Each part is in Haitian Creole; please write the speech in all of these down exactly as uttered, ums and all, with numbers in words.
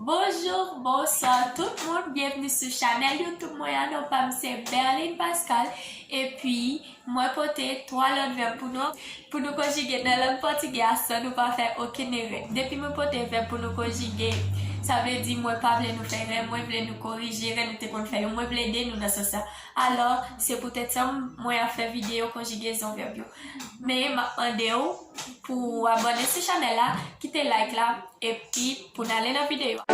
Bonjou, bonswa tout moun, byenvni sou chanèl YouTube mwen an. Non pa m se Berline Pascal, epi mwen pote twa lòt vèb pou nou, pou nou konjige nan lang pòtigè a san nou pa fè okenn erè. Depi mwen pote vèb pou nou konjige, sa vle di mwen pa vle nou fè erè, mwen vle nou korije erè nou te konn fè yo, mwen vle ede nou nan sans sa. Alò, se poutèt sa m, mwen ap fè videyo konjigezon vèb yo. Men, m ap mande w pou w abòne sou chanèl la, kite like la, epi pou n ale nan videyo a.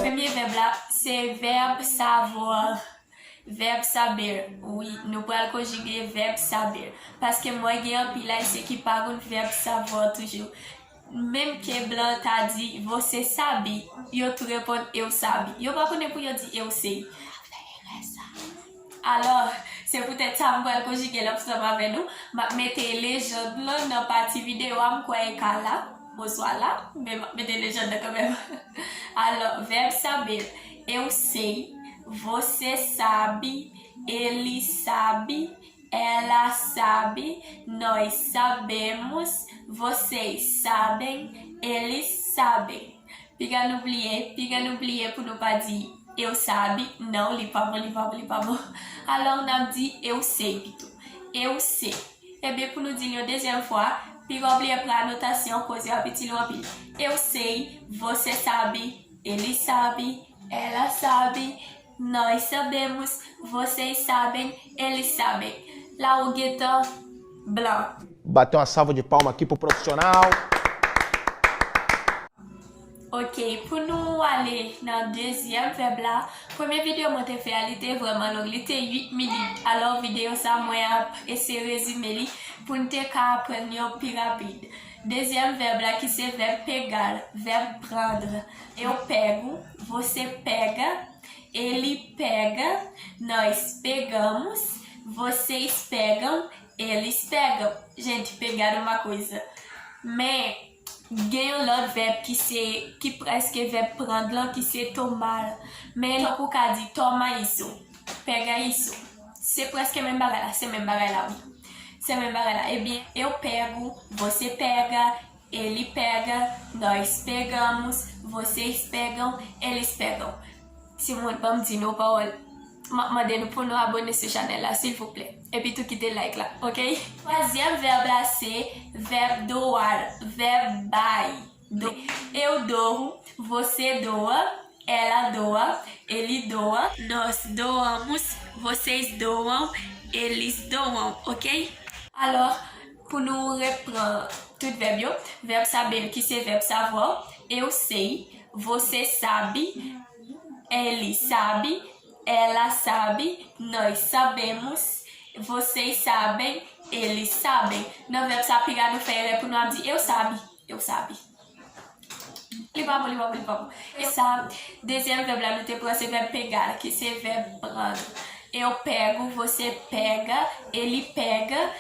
Premye vèb la, se vèb savoir. Vèb saber. Wi, nou pral konjige vèb saber. Paske mwen gen anpil ayisyen ki pa konn vèb savoir toujou. Menm ke blan ta di, "Você sabe?", yo tou reponn, "Eu sabe." Yo pa konnen pou yo di, "Eu sei." Alò, se poutèt sa m pral konjige l ansanm avè nou. M ap mete lejann lan nan pati videyo a, m kwè e ka la, oswa la, men m ap mete lejann nan kanmenm. Alò, vèb saber. Eu sei, você sabe, ele sabe, ela sabe, nós sabemos, vocês sabem, eles sabem. Piga nou bliye, piga nou bliye pou nou pa di eu sabe. Non, li pa bon, li pa bon, li pa bon. Alò, n ap di eu sei pito. Eu sei. Ebyen, pou nou di l yon dezyèm fwa, piga w bliye pran anotasyon, koze w ap itil ou anpil. Eu sei, você sabe, ele sabe, ela sabe, nós sabemos, vocês sabem, eles sabem. La ou gentan blan. Bate uma salva de palma aqui pro profissional. Ok, pou nou ale nan dezyèm vèb la, premye videyo mwen te fè a, li te vrèman long, li te uit minit. Alò, videyo sa, mwen ap eseye rezime li pou n te ka aprann yo pi rapid. Dezyèm vèb la ki se vèb pegar, vèb prendre. Eu pego, você pega, ele pega, nós pegamos, vocês pegam, eles pegam. Gente, pegar é uma coisa. Men, gen yon lòt vèb ki se, ki prèske vèb prendre lan, ki se tomar. Men, tankou w ka di, toma isso, pega isso. Se prèske menm bagay la, se menm bagay la, wi. Se menm bagay la. Ebyen, eu pego, você pega, ele pega, nós pegamos, vocês pegam, eles pegam. Timoun, ban m di nou pawòl. M ap mande nou pou nou abòne sou chanèl la, silvouplè. Epi tou kite like la, ok? Twazyèm vèb la se vèb doar, vèb bay. Do, eu dou, você doa, ela doa, ele doa, nós doamos, vocês doam, eles doam, ok? Alò, pou nou repran tout vèb yo, vèb saber ki se vèb savoir, eu sei, você sabe, ele sabe, ela sabe, nós sabemos, vocês sabem, eles sabem. Nan vèb sa, piga nou fè erè pou nou ap di eu sabe, eu sabe. Li pa bon, li pa bon, li pa bon. E sa, dezyèm vèb la nou te pran se vèb pegar, ki se vèb prendre. Eu pego, você pega, ele pega,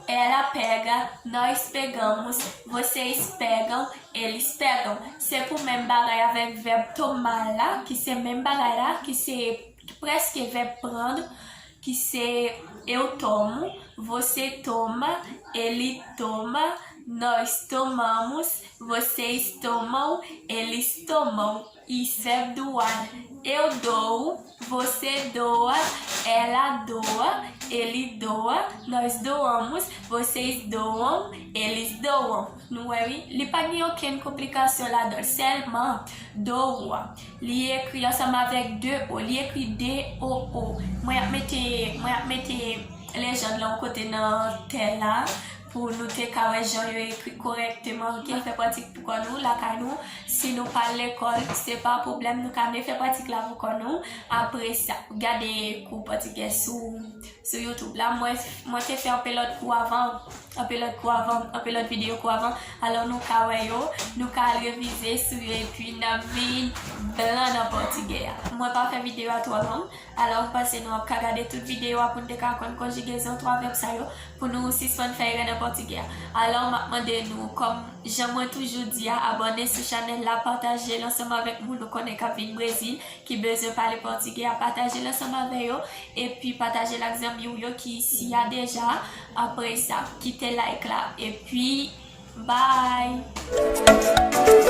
ela pega, nós pegamos, vocês pegam, eles pegam. Se pou menm bagay avèk vèb tomar la, ki se menm bagay la, ki se prèske vèb prendre, ki se eu tomo, você toma, ele toma, nós tomamos, vocês tomam, eles tomam. Isso, vèb doar. Eu dou, você doa, ela doa, ele doa, nós doamos, vocês doam, eles doam. Nou wè wi, li pa gen okenn konplikasyon ladan l. Sèlman, doua. Li ekri ansanm avèk de o. Li ekri de o o. Mwen ap mete, mwen ap mete lejann lan yon kote nan tè la pou nou te ka wè jan yo ekri kòrèkteman, ok? N ap fè pratik pou kò nou, lakay nou. Si nou pa al lekòl, se pa pwoblèm, nou ka vin fè pratik la pou kò nou. Apre sa, gade kou pòtigè sou, sou YouTube la. Mwen, mwen te fè anpe lòt kou avan, anpe lòt kou avan, anpe lòt videyo kou avan. Alò, nou ka wè yo, nou ka al revize sou yo, epi n ap vin blan nan pòtigè a. Mwen pa fè videyo a twò long, alò, m panse nou ap ka gade tout videyo a pou n te ka konn konjigezon twa vèb sa yo, pou nou sispann fè erè nan pòtigè a. Alò, m ap mande nou, kòm jan mwen toujou di a, abòne sou chanèl la, pataje l ansanm avèk moun ou konnen k ap vin Brezil, ki bezwen pale pòtigè a, pataje l ansanm avè yo, epi pataje l ak zanmi w yo ki isi a deja. Apre sa, kite like la, epi bye!